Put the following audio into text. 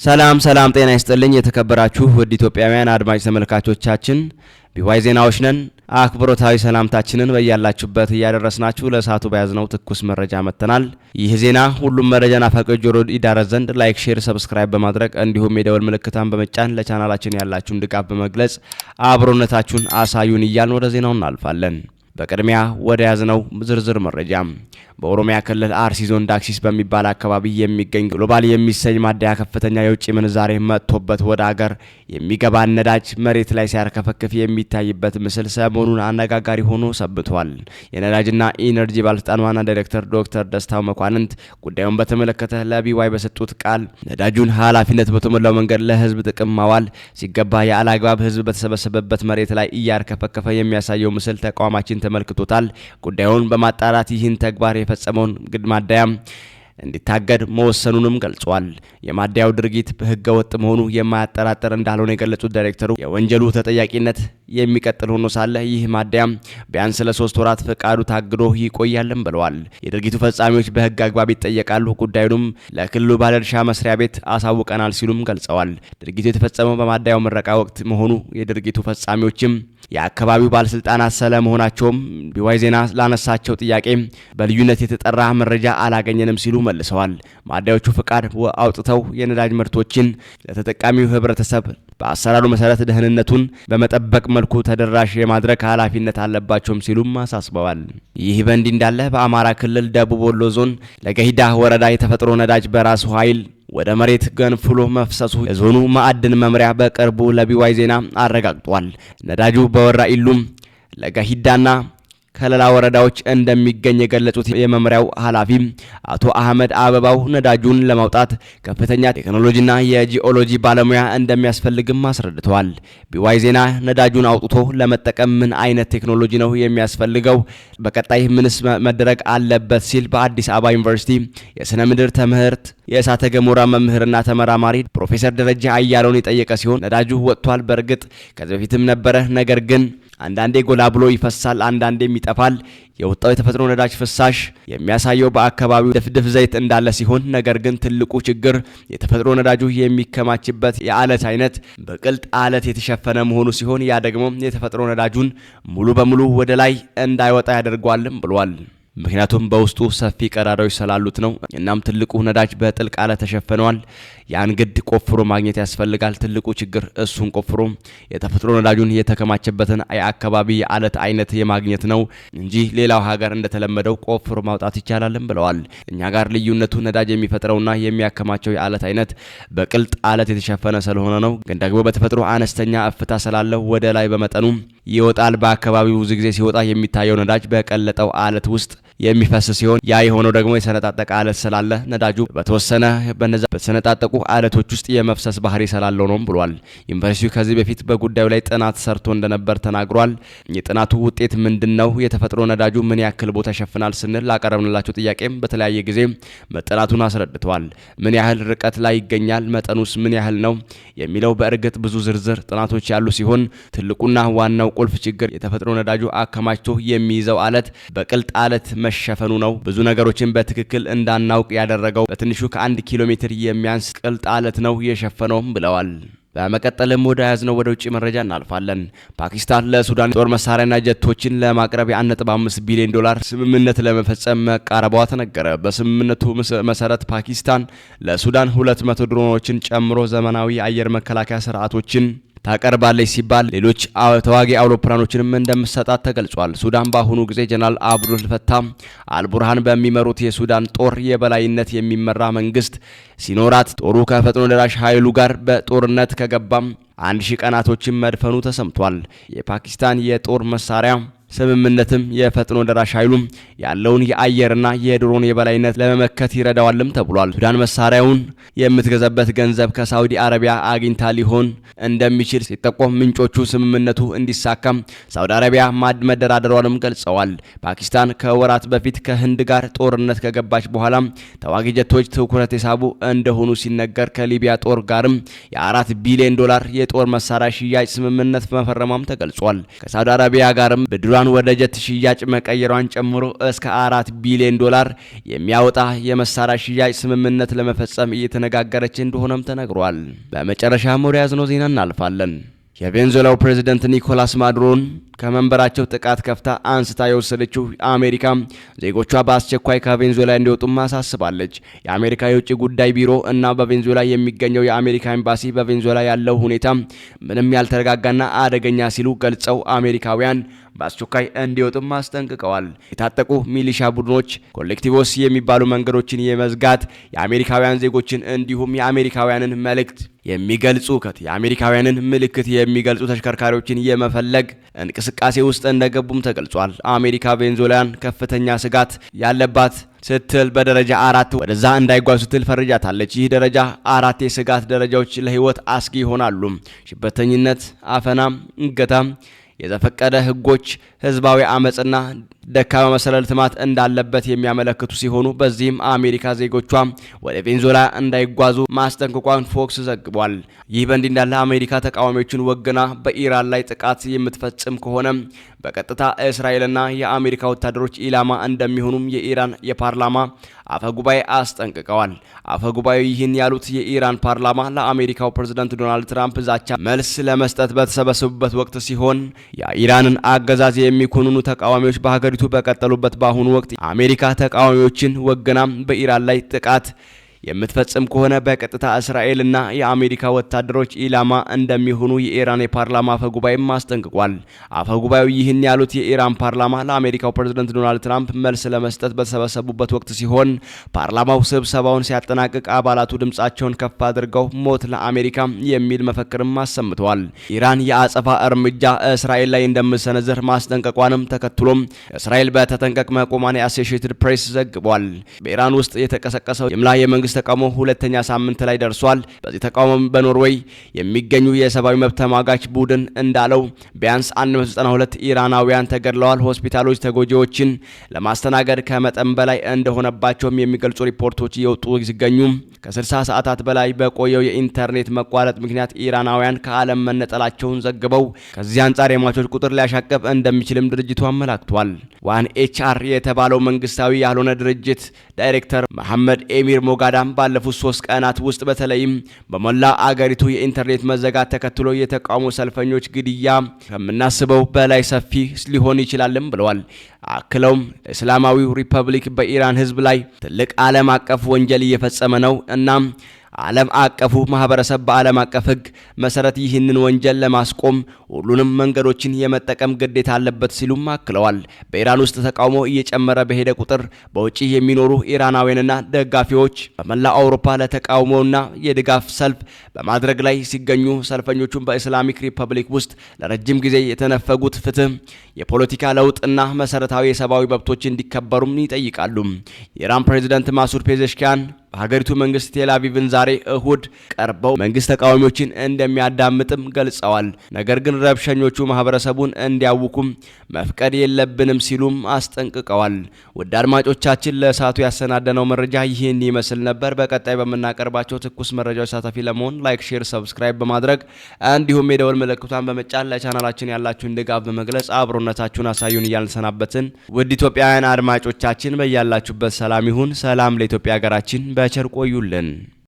ሰላም ሰላም፣ ጤና ይስጥልኝ የተከበራችሁ ውድ ኢትዮጵያውያን አድማጭ ተመልካቾቻችን፣ ቢዋይ ዜናዎች ነን። አክብሮታዊ ሰላምታችንን በያላችሁበት እያደረስናችሁ ለሰዓቱ በያዝነው ትኩስ መረጃ መጥተናል። ይህ ዜና ሁሉም መረጃ ናፋቂዎች ጆሮ ይዳረስ ዘንድ like፣ share፣ subscribe በማድረግ እንዲሁም የደወል ምልክታን በመጫን ለቻናላችን ያላችሁን ድጋፍ በመግለጽ አብሮነታችሁን አሳዩን እያልን ወደ ዜናው እናልፋለን። በቅድሚያ ወደ ያዝነው ዝርዝር መረጃ፣ በኦሮሚያ ክልል አርሲ ዞን ዳክሲስ በሚባል አካባቢ የሚገኝ ግሎባል የሚሰኝ ማደያ ከፍተኛ የውጭ ምንዛሬ መጥቶበት ወደ አገር የሚገባ ነዳጅ መሬት ላይ ሲያርከፈክፍ የሚታይበት ምስል ሰሞኑን አነጋጋሪ ሆኖ ሰንብቷል። የነዳጅና ኢነርጂ ባለስልጣን ዋና ዳይሬክተር ዶክተር ደስታው መኳንንት ጉዳዩን በተመለከተ ለቢዋይ በሰጡት ቃል፣ ነዳጁን ኃላፊነት በተሞላው መንገድ ለሕዝብ ጥቅም ማዋል ሲገባ ያለአግባብ ሕዝብ በተሰበሰበበት መሬት ላይ እያርከፈከፈ የሚያሳየው ምስል ተቋማችን ተመልክቶታል። ጉዳዩን በማጣራት ይህን ተግባር የፈጸመውን ማደያም እንዲታገድ መወሰኑንም ገልጿል። የማደያው ድርጊት በህገ ወጥ መሆኑ የማያጠራጥር እንዳልሆነ የገለጹት ዳይሬክተሩ፣ የወንጀሉ ተጠያቂነት የሚቀጥል ሆኖ ሳለ ይህ ማደያም ቢያንስ ለ3 ወራት ፈቃዱ ታግዶ ይቆያልም ብለዋል። የድርጊቱ ፈጻሚዎች በህግ አግባብ ይጠየቃሉ፣ ጉዳዩንም ለክልሉ ባለድርሻ መስሪያ ቤት አሳውቀናል ሲሉም ገልጸዋል። ድርጊቱ የተፈጸመው በማደያው ምረቃ ወቅት መሆኑ፣ የድርጊቱ ፈጻሚዎችም የአካባቢው ባለስልጣናት ስለመሆናቸውም ቢዋይ ዜና ላነሳቸው ጥያቄ በልዩነት የተጠራ መረጃ አላገኘንም ሲሉ መልሰዋል። ማደያዎቹ ፍቃድ አውጥተው የነዳጅ ምርቶችን ለተጠቃሚው ህብረተሰብ በአሰራሩ መሰረት ደህንነቱን በመጠበቅ መልኩ ተደራሽ የማድረግ ኃላፊነት አለባቸውም ሲሉም አሳስበዋል። ይህ በእንዲህ እንዳለ በአማራ ክልል ደቡብ ወሎ ዞን ለገሂዳ ወረዳ የተፈጥሮ ነዳጅ በራሱ ኃይል ወደ መሬት ገንፍሎ መፍሰሱ የዞኑ ማዕድን መምሪያ በቅርቡ ለቢዋይ ዜና አረጋግጧል። ነዳጁ በወራኢሉም፣ ለገሂዳና ከለላ ወረዳዎች እንደሚገኝ የገለጹት የመምሪያው ኃላፊ አቶ አህመድ አበባው፣ ነዳጁን ለማውጣት ከፍተኛ ቴክኖሎጂና የጂኦሎጂ ባለሙያ እንደሚያስፈልግም አስረድተዋል። ቢዋይ ዜና ነዳጁን አውጥቶ ለመጠቀም ምን አይነት ቴክኖሎጂ ነው የሚያስፈልገው፣ በቀጣይ ምንስ መደረግ አለበት ሲል በአዲስ አበባ ዩኒቨርሲቲ የስነ ምድር ትምህርት የእሳተ ገሞራ መምህርና ተመራማሪ ፕሮፌሰር ደረጀ አያለውን የጠየቀ ሲሆን፣ ነዳጁ ወጥቷል። በእርግጥ ከዚህ በፊትም ነበረ፣ ነገር ግን አንዳንዴ ጎላ ብሎ ይፈሳል፣ አንዳንዴም ይጠፋል። የወጣው የተፈጥሮ ነዳጅ ፍሳሽ የሚያሳየው በአካባቢው ድፍድፍ ዘይት እንዳለ ሲሆን፣ ነገር ግን ትልቁ ችግር የተፈጥሮ ነዳጁ የሚከማችበት የአለት አይነት በቅልጥ አለት የተሸፈነ መሆኑ ሲሆን፣ ያ ደግሞ የተፈጥሮ ነዳጁን ሙሉ በሙሉ ወደ ላይ እንዳይወጣ ያደርገዋልም ብሏል። ምክንያቱም በውስጡ ሰፊ ቀዳዳዎች ስላሉት ነው። እናም ትልቁ ነዳጅ በጥልቅ አለት ተሸፍነዋል። ያን ግድ ቆፍሮ ማግኘት ያስፈልጋል። ትልቁ ችግር እሱን ቆፍሮ የተፈጥሮ ነዳጁን የተከማቸበትን የአካባቢ የአለት አይነት የማግኘት ነው እንጂ ሌላው ሀገር እንደተለመደው ቆፍሮ ማውጣት ይቻላልም ብለዋል። እኛ ጋር ልዩነቱ ነዳጅ የሚፈጥረውና የሚያከማቸው የአለት አይነት በቅልጥ አለት የተሸፈነ ስለሆነ ነው። ግን ደግሞ በተፈጥሮ አነስተኛ እፍታ ስላለው ወደ ላይ በመጠኑ ይወጣል። በአካባቢው ብዙ ጊዜ ሲወጣ የሚታየው ነዳጅ በቀለጠው አለት ውስጥ የሚፈስ ሲሆን፣ ያ የሆነው ደግሞ የሰነጣጠቀ አለት ስላለ ነዳጁ በተወሰነ በነዛ በተሰነጣጠቁ አለቶች ውስጥ የመፍሰስ ባህሪ ስላለው ነው ብሏል። ዩኒቨርሲቲው ከዚህ በፊት በጉዳዩ ላይ ጥናት ሰርቶ እንደነበር ተናግሯል። የጥናቱ ውጤት ምንድን ነው? የተፈጥሮ ነዳጁ ምን ያክል ቦታ ይሸፍናል? ስንል ላቀረብንላቸው ጥያቄም በተለያየ ጊዜ መጠናቱን አስረድተዋል። ምን ያህል ርቀት ላይ ይገኛል? መጠኑስ ምን ያህል ነው? የሚለው በእርግጥ ብዙ ዝርዝር ጥናቶች ያሉ ሲሆን፣ ትልቁና ዋናው ቁልፍ ችግር የተፈጥሮ ነዳጁ አከማችቶ የሚይዘው አለት በቅልጥ አለት መሸፈኑ ነው። ብዙ ነገሮችን በትክክል እንዳናውቅ ያደረገው በትንሹ ከ1 ኪሎ ሜትር የሚያንስ ቅልጥ አለት ነው የሸፈነውም ብለዋል። በመቀጠልም ወደ ያዝነው ወደ ውጭ መረጃ እናልፋለን። ፓኪስታን ለሱዳን ጦር መሳሪያና ጀቶችን ለማቅረብ የ1.5 ቢሊዮን ዶላር ስምምነት ለመፈጸም መቃረቧ ተነገረ። በስምምነቱ መሰረት ፓኪስታን ለሱዳን 200 ድሮኖችን ጨምሮ ዘመናዊ የአየር መከላከያ ስርዓቶችን ታቀርባለች ሲባል፣ ሌሎች ተዋጊ አውሮፕላኖችንም እንደምትሰጣት ተገልጿል። ሱዳን በአሁኑ ጊዜ ጀነራል አብዱል ፈታህ አልቡርሃን በሚመሩት የሱዳን ጦር የበላይነት የሚመራ መንግስት ሲኖራት፣ ጦሩ ከፈጥኖ ደራሽ ኃይሉ ጋር በጦርነት ከገባም 1000 ቀናቶችን መድፈኑ ተሰምቷል። የፓኪስታን የጦር መሳሪያ ስምምነትም የፈጥኖ ደራሽ ኃይሉ ያለውን የአየርና የድሮን የበላይነት ለመመከት ይረዳዋልም ተብሏል። ሱዳን መሳሪያውን የምትገዛበት ገንዘብ ከሳውዲ አረቢያ አግኝታ ሊሆን እንደሚችል ሲጠቆም፣ ምንጮቹ ስምምነቱ እንዲሳካም ሳውዲ አረቢያ መደራደሯንም ገልጸዋል። ፓኪስታን ከወራት በፊት ከህንድ ጋር ጦርነት ከገባች በኋላ ተዋጊ ጀቶች ትኩረት የሳቡ እንደሆኑ ሲነገር፣ ከሊቢያ ጦር ጋርም የ4 ቢሊዮን ዶላር የጦር መሳሪያ ሽያጭ ስምምነት መፈረሟም ተገልጿል። ከሳውዲ አረቢያ ጋርም ብድሯን ንግዷን ወደ ጀት ሽያጭ መቀየሯን ጨምሮ እስከ $4 ቢሊዮን የሚያወጣ የመሳሪያ ሽያጭ ስምምነት ለመፈጸም እየተነጋገረች እንደሆነም ተነግሯል። በመጨረሻም ወደ ያዝነው ዜና እናልፋለን። የቬንዙዌላው ፕሬዝዳንት ኒኮላስ ማዱሮን ከመንበራቸው ጥቃት ከፍታ አንስታ የወሰደችው አሜሪካ ዜጎቿ በአስቸኳይ ከቬንዙዌላ እንዲወጡ አሳስባለች። የአሜሪካ የውጭ ጉዳይ ቢሮ እና በቬንዙዌላ የሚገኘው የአሜሪካ ኤምባሲ በቬንዙዌላ ያለው ሁኔታ ምንም ያልተረጋጋና አደገኛ ሲሉ ገልጸው አሜሪካውያን በአስቸኳይ እንዲወጡም አስጠንቅቀዋል። የታጠቁ ሚሊሻ ቡድኖች ኮሌክቲቮስ የሚባሉ መንገዶችን የመዝጋት የአሜሪካውያን ዜጎችን እንዲሁም የአሜሪካውያንን መልእክት የሚገልጹ የአሜሪካውያንን ምልክት የሚገልጹ ተሽከርካሪዎችን የመፈለግ እንቅስቃሴ ውስጥ እንደገቡም ተገልጿል። አሜሪካ ቬንዙዌላን ከፍተኛ ስጋት ያለባት ስትል በደረጃ 4 ወደዛ እንዳይጓዙ ስትል ፈርጃታለች። ይህ ደረጃ 4 የስጋት ደረጃዎች ለህይወት አስጊ ይሆናሉ። ሽብርተኝነት፣ አፈና፣ እገታ፣ የዘፈቀደ ህጎች፣ ህዝባዊ አመጽና ደካማ መሰረተ ልማት እንዳለበት የሚያመለክቱ ሲሆኑ በዚህም አሜሪካ ዜጎቿ ወደ ቬንዙዌላ እንዳይጓዙ ማስጠንቀቋን ፎክስ ዘግቧል። ይህ በእንዲህ እንዳለ አሜሪካ ተቃዋሚዎችን ወግና በኢራን ላይ ጥቃት የምትፈጽም ከሆነ በቀጥታ እስራኤልና የአሜሪካ ወታደሮች ኢላማ እንደሚሆኑም የኢራን የፓርላማ አፈጉባኤ አስጠንቅቀዋል። አፈጉባኤው ይህን ያሉት የኢራን ፓርላማ ለአሜሪካው ፕሬዝዳንት ዶናልድ ትራምፕ ዛቻ መልስ ለመስጠት በተሰበሰቡበት ወቅት ሲሆን የኢራንን አገዛዝ የሚኮንኑ ተቃዋሚዎች በሀገሪቱ በቀጠሉበት በአሁኑ ወቅት አሜሪካ ተቃዋሚዎችን ወግና በኢራን ላይ ጥቃት የምትፈጽም ከሆነ በቀጥታ እስራኤልና የአሜሪካ ወታደሮች ኢላማ እንደሚሆኑ የኢራን የፓርላማ አፈጉባኤም አስጠንቅቋል። አፈጉባኤው ይህን ያሉት የኢራን ፓርላማ ለአሜሪካው ፕሬዝዳንት ዶናልድ ትራምፕ መልስ ለመስጠት በተሰበሰቡበት ወቅት ሲሆን ፓርላማው ስብሰባውን ሲያጠናቅቅ አባላቱ ድምጻቸውን ከፍ አድርገው ሞት ለአሜሪካ የሚል መፈክርም አሰምተዋል። ኢራን የአጸፋ እርምጃ እስራኤል ላይ እንደምትሰነዝር ማስጠንቀቋንም ተከትሎም እስራኤል በተጠንቀቅ መቆሟን የአሶሺየትድ ፕሬስ ዘግቧል። በኢራን ውስጥ የተቀሰቀሰው የምላ የመንግስት ተቃውሞ ሁለተኛ ሳምንት ላይ ደርሷል። በዚህ ተቃውሞ በኖርዌይ የሚገኙ የሰብአዊ መብት ተሟጋች ቡድን እንዳለው ቢያንስ 192 ኢራናውያን ተገድለዋል። ሆስፒታሎች ተጎጂዎችን ለማስተናገድ ከመጠን በላይ እንደሆነባቸውም የሚገልጹ ሪፖርቶች እየወጡ ሲገኙ ከ60 ሰዓታት በላይ በቆየው የኢንተርኔት መቋረጥ ምክንያት ኢራናውያን ከዓለም መነጠላቸውን ዘግበው ከዚህ አንጻር የሟቾች ቁጥር ሊያሻቅብ እንደሚችልም ድርጅቱ አመላክቷል። ዋን ኤችአር የተባለው መንግስታዊ ያልሆነ ድርጅት ዳይሬክተር መሐመድ ኤሚር ሞጋዳ ባለፉት 3 ቀናት ውስጥ በተለይም በመላ አገሪቱ የኢንተርኔት መዘጋት ተከትሎ የተቃውሞ ሰልፈኞች ግድያ ከምናስበው በላይ ሰፊ ሊሆን ይችላልም ብለዋል። አክለውም እስላማዊው ሪፐብሊክ በኢራን ህዝብ ላይ ትልቅ ዓለም አቀፍ ወንጀል እየፈጸመ ነው፣ እናም ዓለም አቀፉ ማህበረሰብ በዓለም አቀፍ ህግ መሰረት ይህንን ወንጀል ለማስቆም ሁሉንም መንገዶችን የመጠቀም ግዴታ አለበት ሲሉም አክለዋል። በኢራን ውስጥ ተቃውሞ እየጨመረ በሄደ ቁጥር በውጪ የሚኖሩ ኢራናውያንና ደጋፊዎች በመላው አውሮፓ ለተቃውሞና የድጋፍ ሰልፍ በማድረግ ላይ ሲገኙ ሰልፈኞቹም በኢስላሚክ ሪፐብሊክ ውስጥ ለረጅም ጊዜ የተነፈጉት ፍትህ፣ የፖለቲካ ለውጥና መሰረታዊ የሰብአዊ መብቶች እንዲከበሩም ይጠይቃሉ። የኢራን ፕሬዝዳንት ማሱድ ፔዜሽኪያን በሀገሪቱ መንግስት ቴል አቪቭን ዛሬ እሁድ ቀርበው መንግስት ተቃዋሚዎችን እንደሚያዳምጥም ገልጸዋል። ነገር ግን ረብሸኞቹ ማህበረሰቡን እንዲያውኩም መፍቀድ የለብንም ሲሉም አስጠንቅቀዋል። ውድ አድማጮቻችን ለሰዓቱ ያሰናደነው መረጃ ይህን ይመስል ነበር። በቀጣይ በምናቀርባቸው ትኩስ መረጃዎች ተሳታፊ ለመሆን like፣ share፣ subscribe በማድረግ እንዲሁም የደወል ምልክቷን በመጫን ለቻናላችን ያላችሁን ድጋፍ በመግለጽ አብሮነታችሁን አሳዩን እያልን ሰናበትን። ውድ ኢትዮጵያውያን አድማጮቻችን በያላችሁበት ሰላም ይሁን። ሰላም ለኢትዮጵያ ሀገራችን። በቸር ቆዩልን።